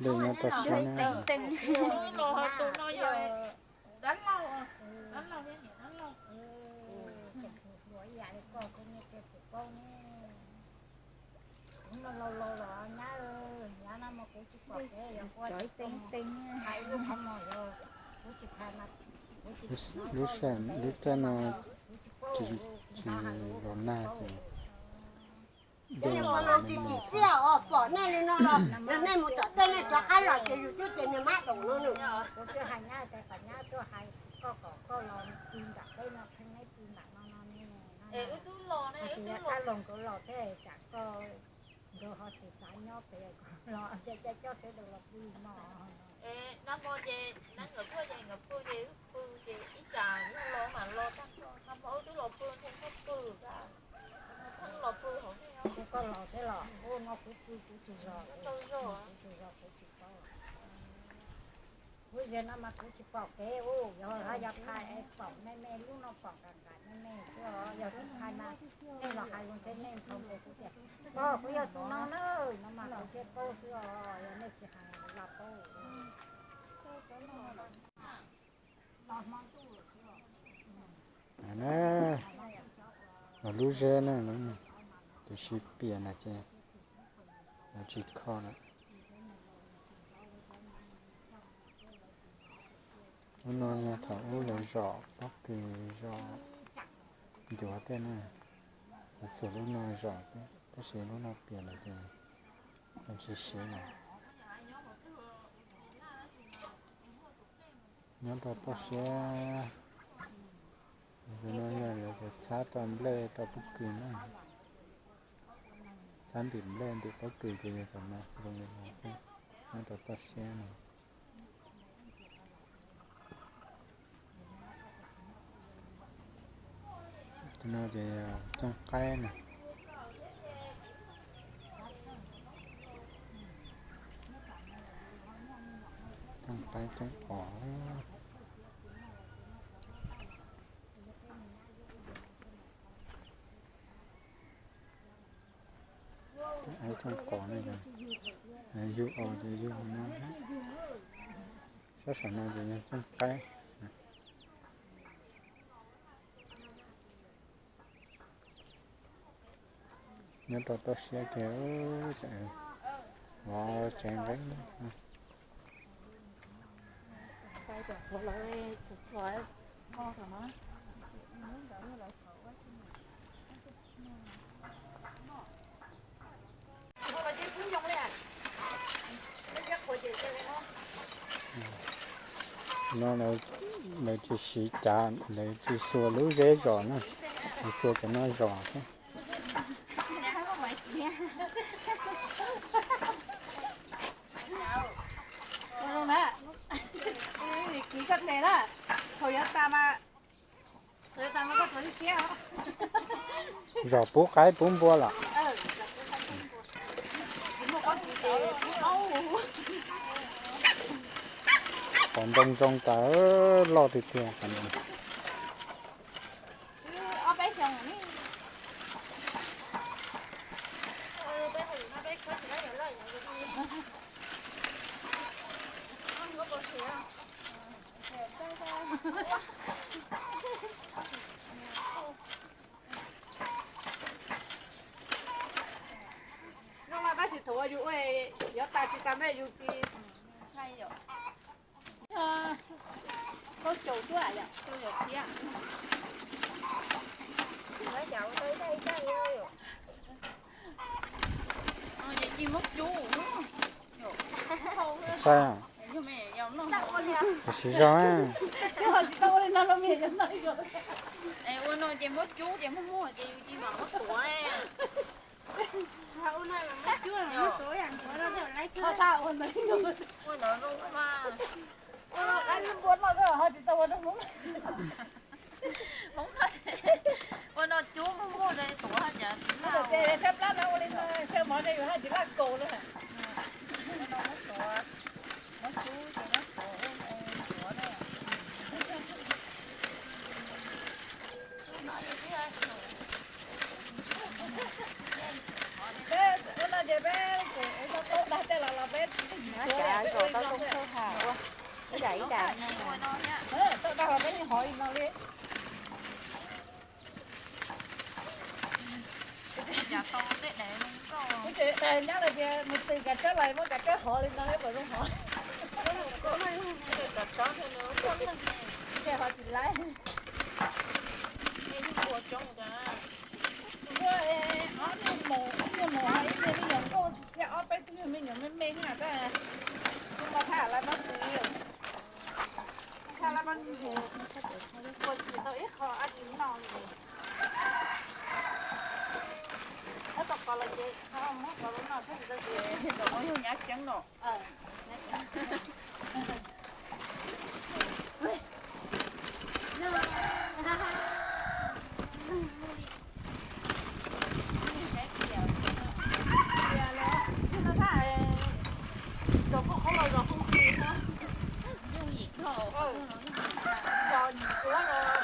Lwj nyob toj siab na. Los tus no yog dab laug, dab laug thiab niam dab laug. Kuv no laus laus los nyab, nyab no mas kuv tsis pom kev, yog ua teeb teeb hais lub qhov muag yog kuv tsis hais mas kuv tsis lub sij hawm lub caij no tsis los nag ces dej los nag. Tsis txij os, pom nej li no los nej mus tom tej nej rov qab los ces yus twb ces niag mab daum no nws. Kuv twb hais nyab tias kom nyab tuaj hais koj kom koj los pw nram teb no, pheej neb pw nram no no ne. Hais tias dab laug nkawd los thiab tsam koj, nkawd ho tsis xav nyob pem, los tias caij cob sawv daws los pw no. Nag hmo ces neb nkawd tuaj ces nkawd pw ces wb pw ces ib tsam nag hmo los mas los tag nag hmo wb twb los pw nrog koj pw, los pw hauv nej. Kuv koj los thiab los ua no kuv pw kuv tsis zog, kuv tsis zog kuv tsis paub. Kuv ze no mas kuv tsis pom kev ua, yog haj yam phais es pom me me lub no pom nram nram me me xwb os, yog tsis phais mas nej los hais zoo thiab nej nthov nkaus kuv tias, koj kuv yog tus no na, no mas kuv thiaj paub xwb os, yog nej tsis hais los paub. Los lub zeb na, tiam sis piam na ces tsis kho lawm. Lub no yog thaum ub lawv zom pob kws zom ncuav tej na, lawv xuas lub no zom xwb, tab sis lub no piam lawm ces tsis siv lawm. Nyob rau toj siab, tus no yog lawv tias txhab rau nplej rau pob kws na, txhab ntim nplej ntim pob kws ces yog cov no zoo li no xwb, nyob rau toj siab no. Tus no ces cooj qaib na. Cooj qaib cooj os. Cooj qaib cooj os ne, yug os ces yug no. Sab saum no ces yog cooj qaib. Nyob rau toj siab kiag, vov tsev nqeeb. No lawv tsis siv cav, lawv tsis xuas lub zeb zom na, lawv xuas cov no zom xwb. Zom pub qaib pub npua lawm. Qhov ntoo zoo tas, loj tiag tiag. No mas tab sis thaum uas yus ua yuav tas tsis tas npej yus tsis. Kaub caum tuaj yom, kaub caum thiab. Ces muab cub. Siv zog. Ua no ces muab cub ces muab muag ces yus cia li mam muab tuav. Ua ntawd zoo mas. Ua no tsis tau ua rau hmoob. Hmoob no, ua no cub muag muag rau tuav ces tsis laj. Tshaib plab no ua li no, tshaib mov rau yus haj tsis laj kaus li. Ua no muab tuav, muab cub ces muab tuav, tuav na. Cub no ces twb yog, yog Peb ua no ces peb tau tau dag tej los los peb tau dag los peb yeej hov li no li. Ces nyob los tias mus tws kav tsawb los muab kav tsawb hov li no pom zoo hov. Ces hov tsis laib. Ua ob niag maum, ib niag maum ho ib niag me nyuam nkauj thiab ob peb tug me nyuam me me na. Tus no thaj lab pab tw, thaj lab pab ntses, ua tsis tau ib qho dab tsi noj li. Muab tau qos los ces muab qos los noj thiab tsis tau ces tau muab yug nyab ceeb no. Zos kuj qhov los zos kuj qis no. Zos nyuam qhuav no.